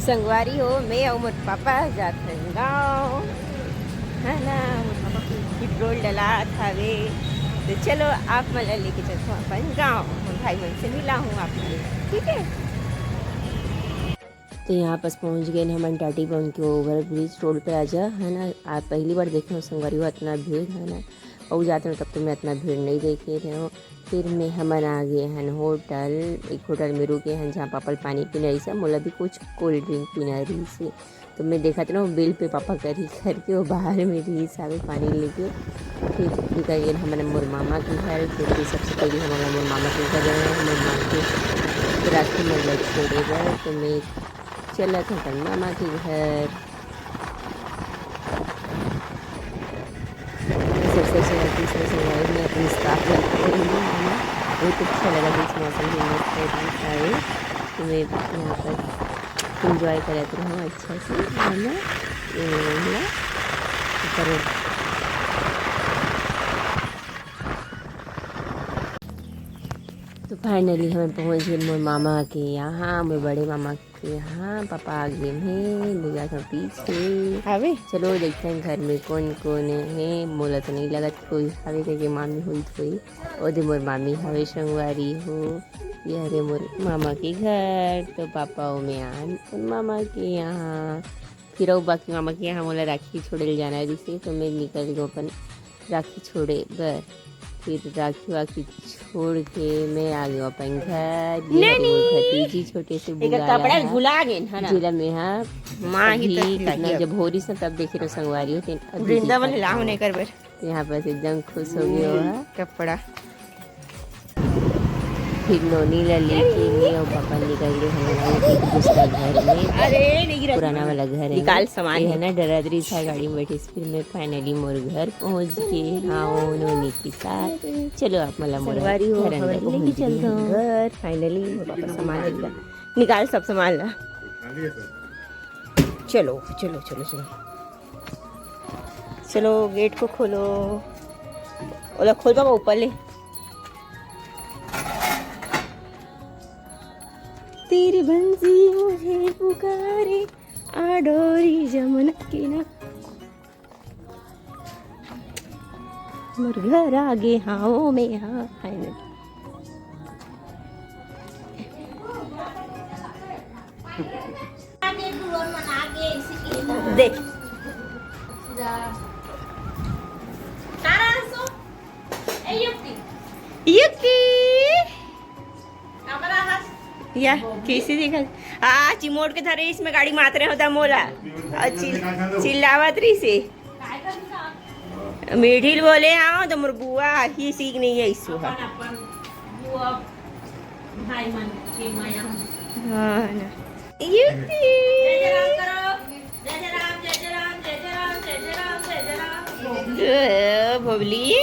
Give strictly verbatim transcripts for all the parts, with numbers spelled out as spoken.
संगवारी हो, मैं अउ मोर पापा जात हन गाँव, है ना। मोर पापा पेट्रोल डलात हवे, तो चलो आप मन ला लेके चलथों अपन गाँव, मोर भाई मन से मिलाहूँ आप मन ला, ठीक है। तो यहाँ पास पहुँच गए हमन टाटी पवन के ओवर ब्रिज रोड पे। आजा, है ना, आप पहली बार देखे हो संगवारी हो इतना भीड़, है ना, अउ जात रहे तब तो मैं इतना भीड़ नहीं देखे रहे हो। फिर में हमन आ गए हन होटल। एक होटल में रुके हन, जहाँ पापा ल पानी पीना रहिस, मोला भी कुछ कोल्ड ड्रिंक पीना रहिस। तो मैं देखत रहूँ बिल पे पापा करी करके वो बाहर में रहिस हवे पानी लेके। फिर निकल गए हमन मोर मामा के घर, क्योंकि सबसे पहले हमन ला मोर मामा के घर जाना है, मोर मामा के राखी मन ला छोड़े बर। तो मैं चलत हूँ अपन मामा के घर। सबसे अच्छा है कि इसमें संगवारी में अपनी स्कार्फ लगा के घूमना है ना, बहुत अच्छा लगा कि इस मौसम में मस्त है, तो मैं यहाँ पर इंजॉय करत रहूँ अच्छा से, है ना। ये वाला ऊपर। तो फाइनली हम पहुँच गए मोर मामा के यहाँ, मोर बड़े मामा के यहाँ। पापा आगे में, भैया सब पीछे। हवे? चलो देखते हैं घर में कौन कौन है। मोला तो नहीं लगत कोई हवे, क्योंकि मामी हुई थोड़ी। ओदे मोर मामी हवे संगवारी हो। ये हरे मोर मामा के घर। तो पापा ओमे आन मोर मामा के यहाँ। फिर अउ बाकी मामा के यहाँ मोला राखी छोड़े ले जाना रहिसे, तो मैं निकल गो अपन राखी छोड़े बर। फिर राखी वाखी छोड़ के मैं आ गयो अपन घर। ये हरे मोर भतीजी छोटे से एकर बुआ कपड़ा है, भुला गेन, है ना? जेला मैं हा माँ ही अभी तक कितना लगे। जब होरिस ना तब देखे रहो संगवारी हो, तेन अभी वृंदावन देखत लाहूं हवं। एकर बर। यहाँ पर एकदम खुश हो गयो है। कपड़ा। फिर नोनी ला लेके मैं और पापा निकल गए हमारे एक दूसरा घर में। अरे, नहीं गिरा। पुराना वाला घर है निकाल ना। सामान ये है। है ना, डरादरी था गाड़ी में बैठे, फिर मैं फाइनली मोर घर पहुंच गए। हाँ, नोनी के साथ। चलो, आप मला मोर संगवारी हो, घर अंदर हमारे लेके घूम चलता हूँ। घर, फाइनली मोर पापा सामान निकाल, निकाल सब सामान ला। चलो, चलो, चलो, चलो। चलो, गेट को खोलो। ओला खोल बाबा, ऊपर ले। तेरी बंसी मुझे पुकारे, आ डोरी जमुना किनारे। मोर घर आगे, हाँ, ओ में, हाँ, फाइनल। देख। युक्ति। या, कैसे दिखा? आ, चिमोट के धरे, इसमें गाड़ी मात रहे होता मोला। और चिल-, चिल्लावत रही से। मिडिल बोले, हाँ, तो मोर बुआ ही सीख नहीं है इसु हा। हाँ, ना। युक्ति। ए, भोबली।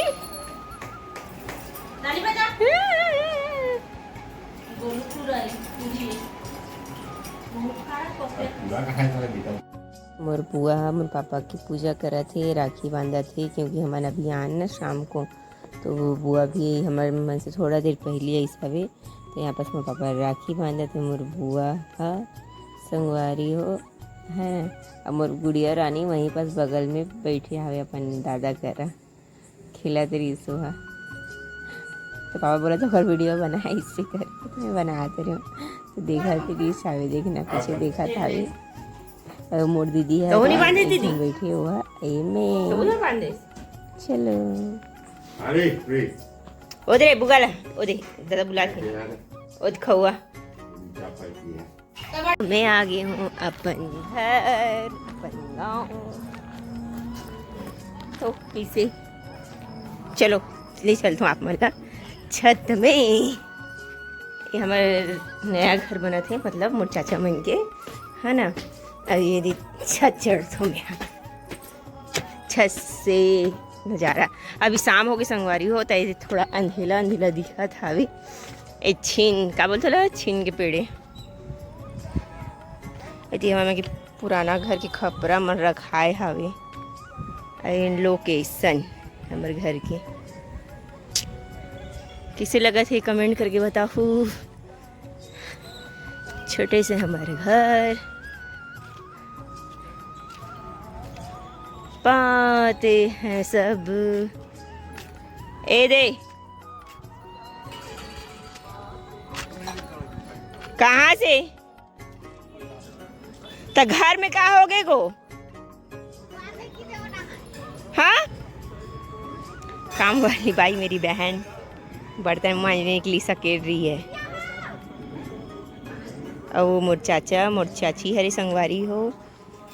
मोर बुआ ह मोर पापा के पूजा करत हे, राखी बांधत हे, क्योंकि हमन अभी आन न शाम को, तो वो बुआ भी हमर मन से थोड़ा देर पहली आइस हवे। तो यहाँ पास मोर पापा राखी बांधत हे, मोर बुआ ह संगवारी हो, है ना। अब मोर गुड़िया रानी वहीं पास बगल में बैठे हवे अपन दादा करा। खेलत रहिस ओहा। तो पापा बोला, "तो ओकर वीडियो बना, इससे कर।" तो मैं बनात रही हूँ। तो देखत रहिस हावे, देखना पीछे देखत हावे। और मोर दीदी है, तो वो नहीं बांधे दीदी? बैठी हुआ, ए में। तो वो नहीं बांधे? चलो। अरे, प्लीज। ओ दे, बुगाला, ओ दे, दादा बुला के। ओ दे, खौआ। मैं आ गई हूँ अपन घर, अपन गाँव। तो पीछे चलो, ले चलता हूँ आप मन ला छत में। ये हमर नया घर बनत हे, मतलब मोर चाचा मन के, है ना। अब ये दी छत चढ़त हूँ मैं, छत से नजारा। अभी शाम हो गई संगवारी हो, तो ये थोड़ा अंधेला अंधेला दिखत हावे। ए छीन, का बोलथे ला? छीन के पेड़े। एती हमर के पुराना घर के खपरा मन रखाए हावे। अउ इन लोकेशन हमर घर के। किसे लगत हे, कमेंट करके बताहू। छोटे से हमर घर, पाते हैं सब। ए दे, कहाँ से? त घर में का हो गे गो? हाँ, काम वाली बाई, मेरी बहन, बर्तन मांजने के लिए सकेल रही है। अउ वो मोर चाचा, मोर चाची हरे संगवारी हो।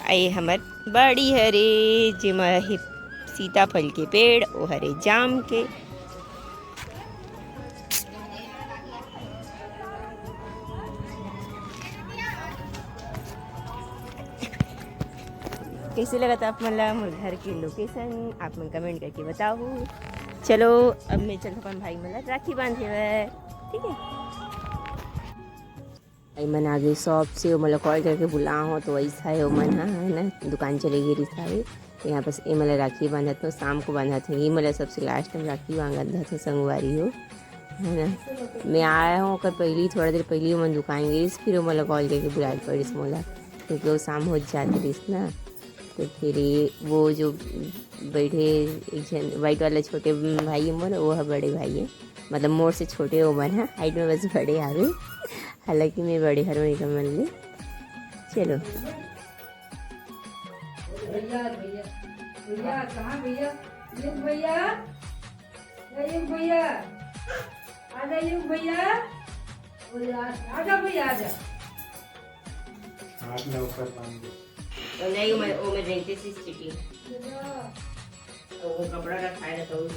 ए हमर बड़ी हरे, जेमा हे सीताफल के पेड़, ओ हरे जाम के। कैसे लगत आप मन ला मोर घर के लोकेशन, आप मन कमेंट करके बताओ। चलो, अब मैं चलत अपन भाई मन ला राखी बांधे बर, ठीक है? भाई मन आ गे शॉप से, ओमन ला कॉल करके बुलाए हो, तो वैसा है ओमन ह, है ना, दुकान चले गे रिहिस हवे। तो यहाँ पास एमन ला राखी बांधत हो, शाम को बांधत हो, ये मोला सबसे लास्ट टाइम राखी बांधत हो संगवारी हो, है ना। मैं आया हूँ ओकर पहली, थोड़ा देर पहली ओमन दुकान गे रिहिस, फिर ओमन ला कॉल करके बुलाए पड़िस मोला, क्योंकि वो शाम हो जात रिहिस ना। तो फिर ये वो जो बैठे एक झन व्हाइट वाला छोटे भाई है मोर, वो है बड़े भाई है, मतलब मोर से छोटे ओमन है, हाइट में बस बड़े आवे, हालांकि मैं बड़े हर वही का मन ले। चलो। भैया, भैया, भैया, कहाँ भैया? युग भैया, ए युग भैया, आजा युग भैया, बोले, आ, आजा भैया, आजा। हाथ में ऊपर बांध दो। तो नहीं, मैं, वो मैं रेंटे से स्थिति। वो कपड़ा रखा है, तो वो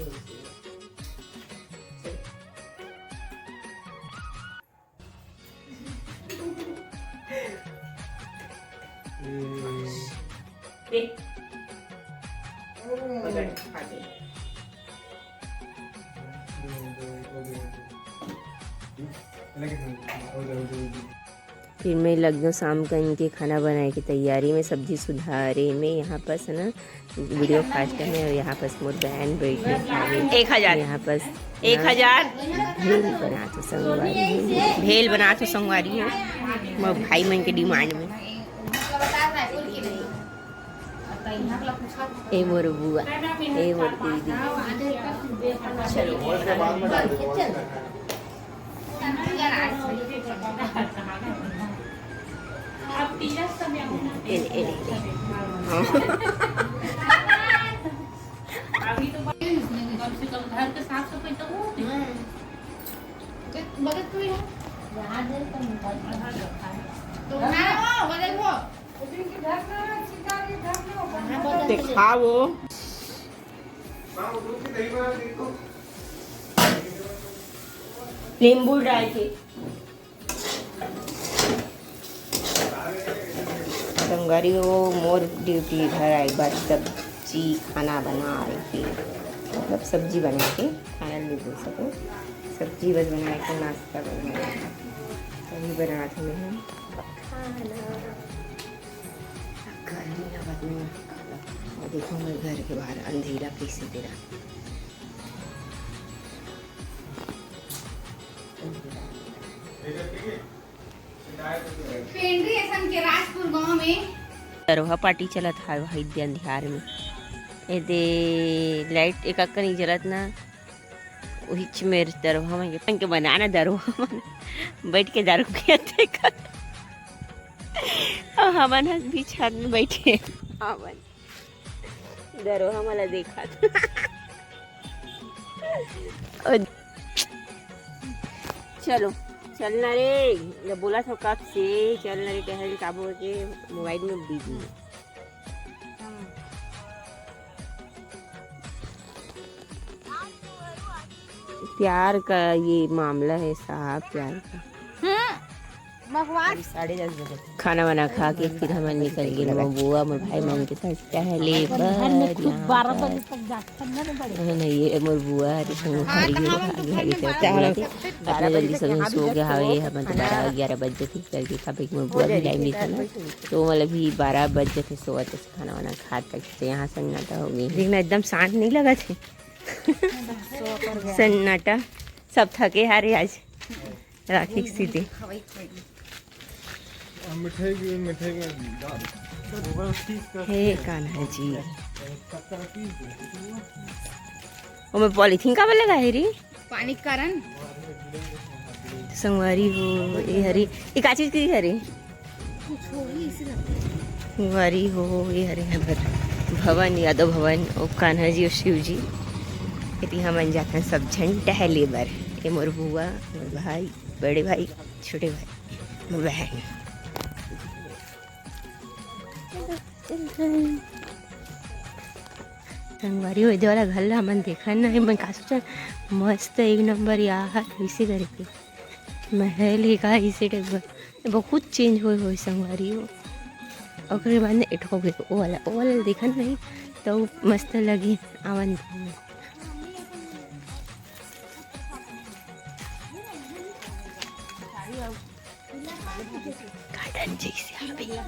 फिर मैं लग जाऊँ शाम का इनके खाना बनाए की तैयारी में, सब्जी सुधारे में। यहाँ पास है ना, वीडियो फास्ट में, और यहाँ पास मोर बहन बैठ के खा रही है। एक हजार। यहाँ पास एक हजार। भेल बनात हो संगवारी है। भेल बनात हो संगवारी है, मोर भाई मन के डिमांड में। ए मोर बुआ, ए मोर दीदी। चलो। ए, ए, ए, ए। हाँ। अभी तो कम से कम घर के साफ सफाई तो हो। हम्म। मदद तो है। यहाँ दे तो मदद तो है। तो ना हो, मदद हो। दिखाओ। नींबू डाल के। संगवारी हो, मोर ड्यूटी घर आए के बाद सब्जी खाना बना के, मतलब सब्जी बना के खाना नहीं बोल सको, सब्जी बस बना के नाश्ता बना के तभी बना थे मैं खाना। गर्मी लगत नहीं है। और देखो, मैं घर के बाहर अंधेरा कैसे तेरा। पेंड्री असन के राजपुर गांव में। दरोहा पार्टी चलत हावे भाई दे अंधियार में। ए दे लाइट एक अक्का नहीं जलत ना, उहिच मेर दरोहा मन के, मन के बनाना दरोहा मन बैठ के दारू पियत हे का। और हमन ह बीच हाथ में बैठे हमन। दरोहा मोला देखत। ओ, चलो, चलना रे, जब बोला था कब से, चलना रे, टहल काबो के मोबाइल में बिजी है। प्यार का ये मामला है साहब, प्यार का। हम्म। बकवास। खाना वाना खा के फिर हमन निकल गेन मोर बुआ, मोर भाई मन के साथ टहले बर। यहाँ पर। नहीं, ये मोर बुआ हरे संग भारी हो, भारी, भारी से बोलत हे। अपने जल्दी सब झन सो गे हावे, हमन तो बारह ग्यारह बज जथे, जल्दी खाबे, मोर बुआ भी टाइम दिखा ना, तो मतलब भी बारह बज जथे सोवत हे, खाना वाना खात तक। तो यहाँ सन्नाटा हो गे। लेकिन एकदम शांत नहीं लगत हे। सन्नाटा सब थके हारे आज। राखी के सीधी। मिठाई की, मिठाई की दाल। हे कान्हा जी, ओमे पॉलीथीन काबर लगा हे रे? पानी के कारण। संगवारी हो, ए हरे, ए का चीज के हरे? कुछ होही, इसे लगता है। संगवारी हो, ए हरे हमर भवन, यादव भवन, ओ कान्हा जी और शिव जी। एती हमन जाथन सब झन टहले बर। ए मोर बुआ, मोर भाई, बड़े भाई, छोटे भाई, मोर बहन। संगवारी हो, ए दे वाला घर ला हमन देखन नहीं, मैं का सोचन, मस्त एक नंबर यार, ऐसे करके महल हे का, ऐसे टाइप का बहुत चेंज होए होए संगवारी हो। ओकरे बाद में एठो के ओ वाला, ओ वाला देखन नहीं तो मस्त लगे आवन। गार्डन जैसे हवे।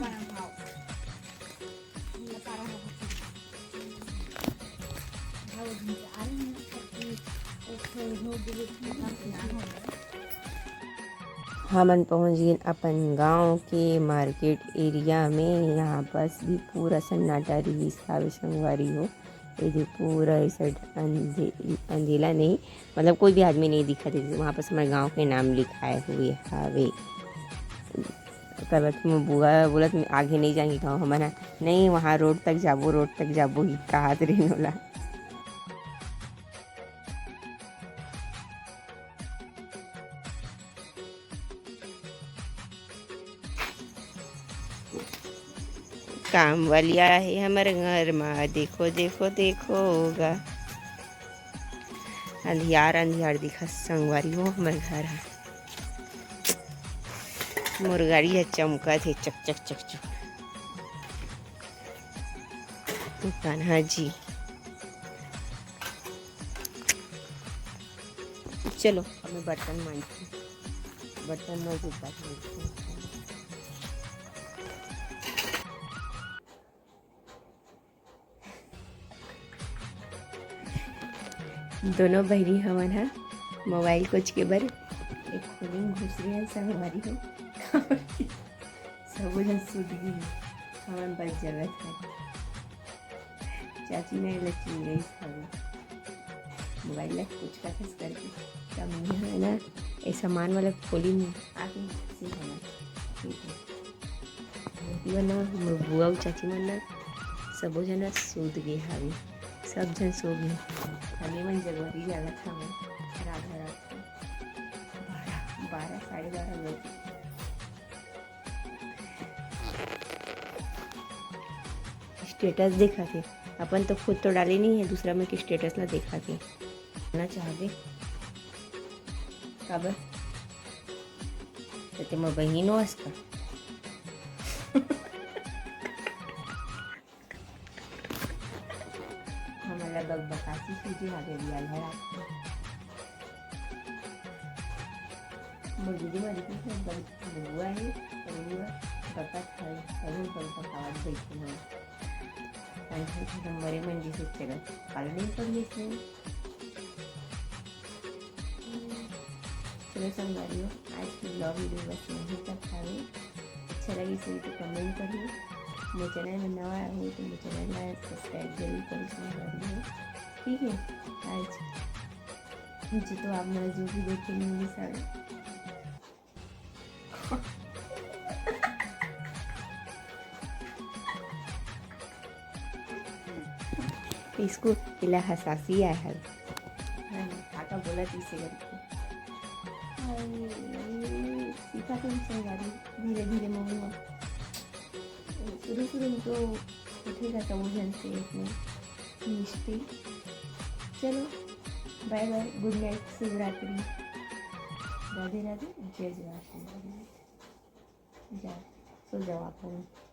हमन पहुंच गेन अपन गांव के मार्केट एरिया में। यहाँ पास भी पूरा सन्नाटा रिहिस हावे संगवारी हो। ये जो पूरा ये साइड अंधे-, अंधेला नहीं, मतलब कोई भी आदमी नहीं दिखत हे। वहाँ पास हमर गांव के नाम लिखाए हुए हावे। ओकर बाद मोर बुआ बोलत, "आगे नहीं जाएंगे गाँव हमन ह।" "नहीं, वहाँ रोड तक जाबो, रोड तक जाबो," ही कहत रहिन ओला। काम वाली आहे हमर घर मा, देखो, देखो, देखो गा। अंधियार, अंधियार दिखत संगवारी हो हमर घर ह। मोर गाड़ी ह चमकत हे, चक, चक, चक, चक। कान्हा जी, चलो, अब मैं बर्तन मांजती हूँ। बर्तन मांज के बाद मांजती हूँ। दोनों बहिनी हमन ह मोबाइल कोच के बर एक खोली में घुस रहे हैं, संगवारी हो। सबो झन सुत गई, हमन बस जगत है। चाची ने एला चिल्लाइस हवे, मोबाइल ला कुछ कथस करके। तब मैं है ना, ए सामान वाला खोली में आके से हला। ठीक है। मोती बना, मोर बुआ अउ चाची मन ना, सबो जना सूत गे हावे। सब झन सो गे। हमे मन जगवरी जागत हवे। राधा रात को बारह, बारह, साढ़े बारह बजे। स्टेटस देखा थे, अपन तो खुद तो डाले नहीं है, दूसरा में के स्टेटस ला देखा थे। ना चाहबे काबर? तो ते मोर बहिन होस का? हमन ला बकबकासी सूझे हावे रिया ल हरा। मोर दीदी मोर इतनी से बड़ बुआ है, और वो बकत है, और वो बकबकावत बैठे हैं। संग संग मरे मन जैसे चलत, काल नहीं पड़ी इसमें। चलो संगवारी हो, आज की vlog video बस यहीं तक था। अच्छा लगे सही तो comment करिए। मोर channel में नवा आए हो तो मोर channel ला subscribe जरूर करिए संगवारी हो। ठीक है, आज मुझे तो आप मेरा जो भी देखेंगे सारे इसको इला हसासी आए है। हाँ, काका बोला तीसे करके। अरे, सीखा तुम संगवारी, धीरे धीरे मम्मी। शुरू शुरू में तो उठेगा सब झन से इसमें मिस्टी। चलो, bye bye, good night, शुभ रात्रि, राधे राधे, जय जवाहर। जा, सो जाओ आप लोग।